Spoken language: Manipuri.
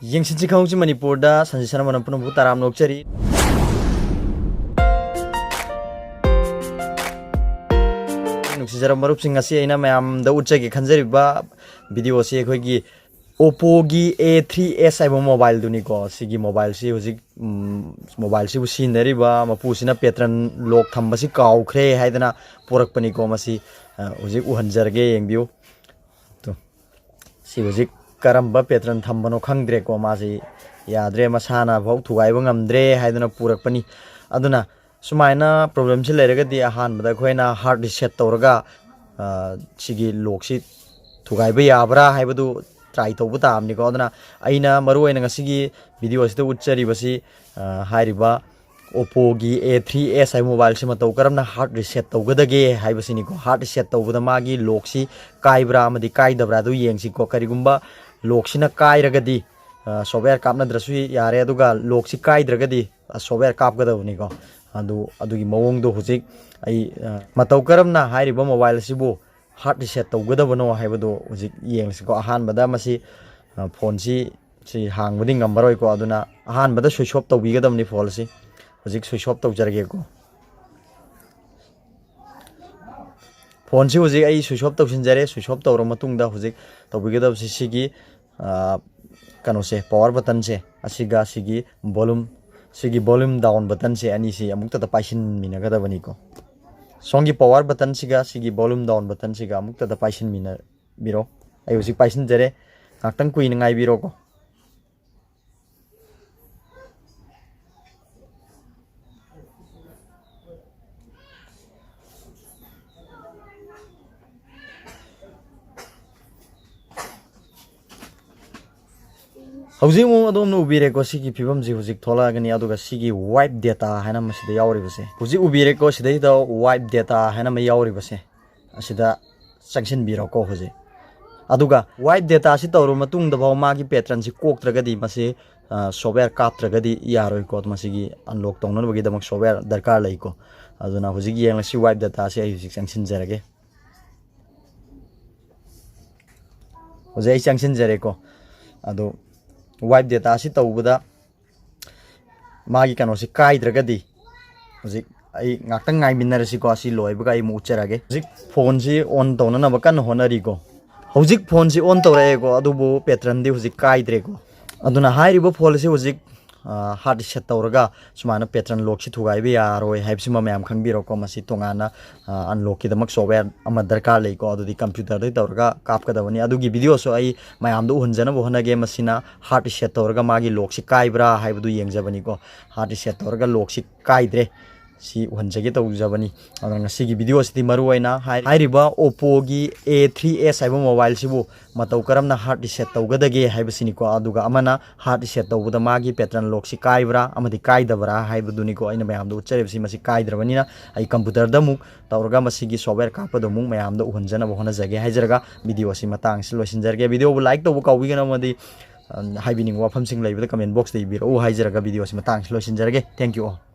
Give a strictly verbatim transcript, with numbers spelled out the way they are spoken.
ꯌꯦꯡꯁꯤꯟꯁꯤ ꯈꯪꯍꯧꯁꯤ ꯃꯅꯤꯄꯨꯔꯗ ꯁꯟꯖꯤꯠ ꯁꯅꯥꯃꯣꯟ ꯄꯨꯝꯅꯃꯛꯄꯨ ꯇꯔꯥꯝꯅ ꯑꯣꯛꯆꯔꯤ꯫ ꯅꯨꯡꯁꯤꯖꯔꯕ ꯃꯔꯨꯞꯁꯤꯡ, ꯉꯁꯤ ꯑꯩꯅ ꯃꯌꯥꯝꯗ ꯎꯠꯆꯒꯦ ꯈꯟꯖꯔꯤꯕ ꯚꯤꯗꯤꯑꯣꯁꯤ ꯑꯩꯈꯣꯏꯒꯤ Oppoꯒꯤ A three S ꯍꯥꯏꯕ ꯃꯣꯕꯥꯏꯜꯗꯨꯅꯤꯀꯣ꯫ ꯁꯤꯒꯤ ꯃꯣꯕꯥꯏꯜꯁꯤ ꯍꯧꯖꯤꯛ, ꯎꯝ, ꯃꯣꯕꯥꯏꯜꯁꯤꯕꯨ ꯁꯤꯖꯤꯟꯅꯔꯤꯕ ꯃꯄꯨꯁꯤꯅ ꯄꯦꯇ꯭ꯔꯟ ꯂꯣꯛ ꯊꯝꯕꯁꯤ ꯀꯥꯎꯈ꯭ꯔꯦ ꯍꯥꯏꯗꯅ ꯄꯣꯔꯛꯄꯅꯤꯀꯣ꯫ ꯃꯁꯤ, ꯑ, ꯍꯧꯖꯤꯛ ꯎꯍꯟꯖꯔꯒꯦ, ꯌꯦꯡꯕꯤꯌꯨ꯫ ꯇꯨ꯫ ꯁꯤ ꯍꯧꯖꯤꯛ ꯀꯔꯝꯕ ꯄꯦꯇ꯭ꯔꯟ ꯊꯝꯕꯅꯣ ꯈꯪꯗ꯭ꯔꯦꯀꯣ꯫ ꯃꯥꯁꯤ ꯌꯥꯗ꯭ꯔꯦ, ꯃꯁꯥꯅ ꯐꯥꯎ ꯊꯨꯒꯥꯏꯕ ꯉꯝꯗ꯭ꯔꯦ ꯍꯥꯏꯗꯅ ꯄꯨꯔꯛꯄꯅꯤ꯫ ꯑꯗꯨꯅ ꯁꯨꯃꯥꯏꯅ ꯄ꯭ꯔꯣꯕ꯭ꯂꯦꯝꯁꯤ ꯂꯩꯔꯒꯗꯤ ꯑꯍꯥꯟꯕꯗ ꯑꯩꯈꯣꯏꯅ ꯍꯥꯔꯠ ꯔꯤꯁꯦꯠ ꯇꯧꯔꯒ, ꯑ, ꯁꯤꯒꯤ ꯂꯣꯛꯁꯤ ꯊꯨꯒꯥꯏꯕ ꯌꯥꯕ꯭ꯔꯥ ꯍꯥꯏꯕꯗꯨ ꯇ꯭ꯔꯥꯏ ꯇꯧꯕ ꯇꯥꯕꯅꯤꯀꯣ꯫ ꯑꯗꯨꯅ ꯑꯩꯅ ꯃꯔꯨꯑꯣꯏꯅ ꯉꯁꯤꯒꯤ ꯚꯤꯗꯤꯑꯣ ꯑꯁꯤꯗ ꯎꯠꯆꯔꯤꯕꯁꯤ, ꯑ, ꯍꯥꯏꯔꯤꯕ Oppoꯒꯤ A three S ꯍꯥꯏꯕ ꯃꯣꯕꯥꯏꯜꯁꯤ ꯃꯇꯧ ꯀꯔꯝꯅ ꯍꯥꯔꯠ ꯔꯤꯁꯦꯠ ꯇꯧꯒꯗꯒꯦ ꯍꯥꯏꯕꯁꯤꯅꯤꯀꯣ꯫ ꯍꯥꯔꯠ ꯔꯤꯁꯦꯠ ꯇꯧꯕꯗ ꯃꯥꯒꯤ ꯂꯣꯛꯁꯤ ꯀꯥꯏꯕ꯭ꯔꯥ ꯑꯃꯗꯤ ꯀꯥꯏꯗꯕ꯭ꯔꯥ ꯑꯗꯨ ꯌꯦꯡꯁꯤꯀꯣ꯫ ꯀꯔꯤꯒꯨꯝꯕ ꯂꯣꯛꯁꯤꯅ ꯀꯥꯏꯔꯒꯗꯤ, ꯑ, ꯁꯣꯞꯋꯦꯌꯔ ꯀꯥꯞꯅꯗ꯭ꯔꯁꯨ ꯌꯥꯔꯦ, ꯑꯗꯨꯒ ꯂꯣꯛꯁꯤ ꯀꯥꯏꯗ꯭ꯔꯒꯗꯤ, ꯑ, ꯁꯣꯞꯋꯦꯌꯔ ꯀꯥꯞꯀꯗꯕꯅꯤꯀꯣ꯫ ꯑꯗꯨ, ꯑꯗꯨꯒꯤ ꯃꯑꯣꯡꯗꯣ ꯍꯧꯖꯤꯛ ꯑꯩ, ꯑ, ꯃꯇꯧ ꯀꯔꯝꯅ ꯍꯥꯏꯔꯤꯕ ꯃꯣꯕꯥꯏꯜ ꯑꯁꯤꯕꯨ ꯍꯥꯔꯠ ꯔꯤꯁꯦꯠ ꯇꯧꯒꯗꯕꯅꯣ ꯍꯥꯏꯕꯗꯣ ꯍꯧꯖꯤꯛ ꯌꯦꯡꯁꯤꯀꯣ꯫ ꯑꯍꯥꯟꯕꯗ ꯃꯁꯤ, ꯑ, ꯐꯣꯟꯁꯤ ꯁꯤ ꯍꯥꯡꯕꯗꯤ ꯉꯝꯃꯔꯣꯏꯀꯣ꯫ ꯑꯗꯨꯅ ꯑꯍꯥꯟꯕꯗ ꯁ꯭ꯋꯤꯆ ꯑꯣꯐ ꯇꯧꯕꯤꯒꯗꯕꯅꯤ ꯐꯣꯟꯁꯤ꯫ ꯍꯧꯖꯤꯛ ꯁ꯭ꯋꯤꯆ ꯑꯣꯐ ꯇꯧꯖꯔꯒꯦꯀꯣ꯫ ꯐꯣꯟꯁꯤ ꯍꯧꯖꯤꯛ ꯑꯩ ꯁ꯭ꯋꯤꯆ ꯑꯣꯐ ꯇꯧꯁꯤꯟꯖꯔꯦ꯫ ꯁ꯭ꯋꯤꯆ ꯑꯣꯐ ꯇꯧꯔ ꯃꯇꯨꯡꯗ ꯍꯧꯖꯤꯛ ꯇꯧꯕꯤꯒꯗꯕꯁꯤ ꯁꯤꯒꯤ, ꯑ, ꯀꯩꯅꯣꯁꯦ, ꯄꯋꯥꯔ ꯕꯇꯟꯁꯦ ꯑꯁꯤꯒ ꯁꯤꯒꯤ ꯚꯣꯂꯨꯝ, ꯁꯤꯒꯤ ꯚꯣꯂꯨꯝ ꯗꯥꯎꯟ ꯕꯇꯟꯁꯦ ꯑꯅꯤꯁꯤ ꯑꯃꯨꯛꯇꯗ ꯄꯥꯏꯁꯤꯟꯃꯤꯟꯅꯒꯗꯕꯅꯤꯀꯣ꯫ ꯁꯣꯝꯒꯤ ꯄꯋꯥꯔ ꯕꯇꯟꯁꯤꯒ ꯁꯤꯒꯤ ꯚꯣꯂꯨꯝ ꯗꯥꯎꯟ ꯕꯇꯟꯁꯤꯒ ꯑꯃꯨꯛꯇꯗ ꯄꯥꯏꯁꯤꯟꯃꯤꯟꯅꯕꯤꯔꯣ꯫ ꯑꯩ ꯍꯧꯖꯤꯛ ꯄꯥꯏꯁꯤꯟꯖꯔꯦ꯫ ꯉꯥꯛꯇꯪ ꯀꯨꯏꯅ ꯉꯥꯏꯕꯤꯔꯣꯀꯣ꯫ ꯍꯧꯖꯤꯛ ꯑꯃꯨꯛ ꯑꯗꯣꯝꯅ ꯎꯕꯤꯔꯦꯀꯣ, ꯁꯤꯒꯤ ꯐꯤꯕꯝꯁꯤ ꯍꯧꯖꯤꯛ ꯊꯣꯛꯂꯛꯑꯒꯅꯤ꯫ ꯑꯗꯨꯒ ꯁꯤꯒꯤ ꯋꯥꯏꯞ ꯗꯦꯇꯥ ꯍꯥꯏꯅ ꯃꯁꯤꯗ ꯌꯥꯎꯔꯤꯕꯁꯦ, ꯍꯧꯖꯤꯛ ꯎꯕꯤꯔꯦꯀꯣ, ꯁꯤꯗꯩꯗ ꯋꯥꯏꯞ ꯗꯦꯇꯥ ꯍꯥꯏꯅ ꯑꯃ ꯌꯥꯎꯔꯤꯕꯁꯦ, ꯑꯁꯤꯗ ꯆꯪꯁꯤꯟꯕꯤꯔꯣꯀꯣ ꯍꯧꯖꯤꯛ꯫ ꯑꯗꯨꯒ ꯋꯥꯏꯞ ꯗꯦꯇꯥꯁꯤ ꯇꯧꯔꯕ ꯃꯇꯨꯡꯗ ꯐꯥꯎ ꯃꯥꯒꯤ ꯄꯦꯇ꯭ꯔꯟꯁꯤ ꯀꯣꯛꯇ꯭ꯔꯒꯗꯤ ꯃꯁꯤ, ꯑ, ꯁꯣꯞꯋꯦꯌꯔ ꯀꯥꯞꯇ꯭ꯔꯒꯗꯤ ꯌꯥꯔꯣꯏꯀꯣ꯫ ꯃꯁꯤꯒꯤ ꯑꯟꯂꯣꯛ ꯇꯧꯅꯅꯕꯒꯤꯗꯃꯛ ꯁꯣꯞꯋꯦꯌꯔ ꯗꯔꯀꯥꯔ ꯂꯩꯀꯣ꯫ ꯑꯗꯨꯅ ꯍꯧꯖꯤꯛ ꯌꯦꯡꯂꯁꯤ, ꯋꯥꯏꯞ ꯗꯦꯇꯥꯁꯤ ꯑꯩ ꯍꯧꯖꯤꯛ ꯆꯪꯁꯤꯟꯖꯔꯒꯦ꯫ ꯍꯧꯖꯤꯛ ꯑꯩ ꯆꯪꯁꯤꯟꯖꯔꯦꯀꯣ꯫ ꯑꯗꯣ Wipe data ꯑꯁꯤ ꯇꯧꯕꯗ ꯃꯥꯒꯤ ꯀꯩꯅꯣꯁꯤ ꯀꯥꯏꯗ꯭ꯔꯒꯗꯤ, ꯍꯧꯖꯤꯛ ꯑꯩ ꯉꯥꯛꯇꯪ ꯉꯥꯏꯃꯤꯟꯅꯔꯁꯤꯀꯣ, ꯑꯁꯤ ꯂꯣꯏꯕꯒ ꯑꯩ ꯑꯃꯨꯛ ꯎꯠꯆꯔꯒꯦ꯫ ꯍꯧꯖꯤꯛ ꯐꯣꯟꯁꯤ on ꯇꯧꯅꯅꯕ ꯀꯟꯅ ꯍꯣꯠꯅꯔꯤꯀꯣ꯫ ꯍꯧꯖꯤꯛ ꯐꯣꯟꯁꯤ on ꯇꯧꯔꯛꯑꯦꯀꯣ, ꯑꯗꯨꯕꯨ patternꯗꯤ ꯍꯧꯖꯤꯛ ꯀꯥꯏꯗ꯭ꯔꯦꯀꯣ꯫ ꯑꯗꯨꯅ ꯍꯥꯏꯔꯤꯕ ꯐꯣꯟ ꯑꯁꯤ ꯍꯧꯖꯤꯛ, ꯑ, hard reset ꯇꯧꯔꯒ ꯁꯨꯃꯥꯏꯅ pattern lockꯁꯤ ꯊꯨꯒꯥꯏꯕ ꯌꯥꯔꯣꯏ ꯍꯥꯏꯕꯁꯤꯃ ꯃꯌꯥꯝ ꯈꯪꯕꯤꯔꯣꯀꯣ꯫ ꯃꯁꯤ ꯇꯣꯉꯥꯟꯅ, ꯑ, unlockꯀꯤꯗꯃꯛ software ꯑꯃ ꯗꯔꯀꯥꯔ ꯂꯩꯀꯣ꯫ ꯑꯗꯨꯗꯤ computerꯗꯒꯤ ꯇꯧꯔꯒ ꯀꯥꯞꯀꯗꯕꯅꯤ꯫ ꯑꯗꯨꯒꯤ videoꯁꯨ ꯑꯩ ꯃꯌꯥꯝꯗ ꯎꯍꯟꯖꯅꯕ ꯍꯣꯠꯅꯒꯦ꯫ ꯃꯁꯤꯅ hard reset ꯇꯧꯔꯒ ꯃꯥꯒꯤ lockꯁꯤ ꯀꯥꯏꯕ꯭ꯔꯥ ꯍꯥꯏꯕꯗꯨ ꯌꯦꯡꯖꯕꯅꯤꯀꯣ꯫ Hard reset ꯇꯧꯔꯒ lockꯁꯤ ꯀꯥꯏꯗ꯭ꯔꯦ꯫ ꯁꯤ ꯎꯍꯟꯖꯒꯦ ꯇꯧꯖꯕꯅꯤ꯫ ꯑꯗꯨꯅ ꯉꯁꯤꯒꯤ videoꯁꯤꯗꯤ ꯃꯔꯨ ꯑꯣꯏꯅ ꯍꯥꯏ-, ꯍꯥꯏꯔꯤꯕ Oppoꯒꯤ A three S ꯍꯥꯏꯕ mobileꯁꯤꯕꯨ ꯃꯇꯧ ꯀꯔꯝꯅ hard reset ꯇꯧꯒꯗꯒꯦ ꯍꯥꯏꯕꯁꯤꯅꯤꯀꯣ꯫ ꯑꯗꯨꯒ ꯑꯃꯅ hard reset ꯇꯧꯕꯗ ꯃꯥꯒꯤ pattern lockꯁꯤ ꯀꯥꯏꯕ꯭ꯔꯥ ꯑꯃꯗꯤ ꯀꯥꯏꯗꯕ꯭ꯔꯥ ꯍꯥꯏꯕꯗꯨꯅꯤꯀꯣ ꯑꯩꯅ ꯃꯌꯥꯝꯗ ꯎꯠꯆꯔꯤꯕꯁꯤ꯫ ꯃꯁꯤ ꯀꯥꯏꯗ꯭ꯔꯕꯅꯤꯅ ꯑꯩ computerꯗ ꯑꯃꯨꯛ ꯇꯧꯔꯒ ꯃꯁꯤꯒꯤ software ꯀꯥꯞꯄꯗꯣ ꯑꯃꯨꯛ ꯃꯌꯥꯝꯗ ꯎꯍꯟꯖꯅꯕ ꯍꯣꯠꯅꯖꯒꯦ ꯍꯥꯏꯖꯔꯒ videoꯁꯤ ꯃꯇꯥꯡꯁꯤ ꯂꯣꯏꯁꯤꯟꯖꯔꯒꯦ꯫ Videoꯕꯨ like ꯇꯧꯕ ꯀꯥꯎꯕꯤꯒꯅꯨ ꯑꯃꯗꯤ, ꯑ, ꯍꯥꯏꯕꯤꯅꯤꯡꯕ ꯋꯥꯐꯝꯁꯤꯡ ꯂꯩꯕꯗ comment boxꯇ ꯏꯕꯤꯔꯛꯎ ꯍꯥꯏꯖꯔꯒ videoꯁꯤ ꯃꯇꯥꯡꯁꯤ ꯂꯣꯏꯁꯤꯟꯖꯔꯒꯦ꯫ Thank you all꯫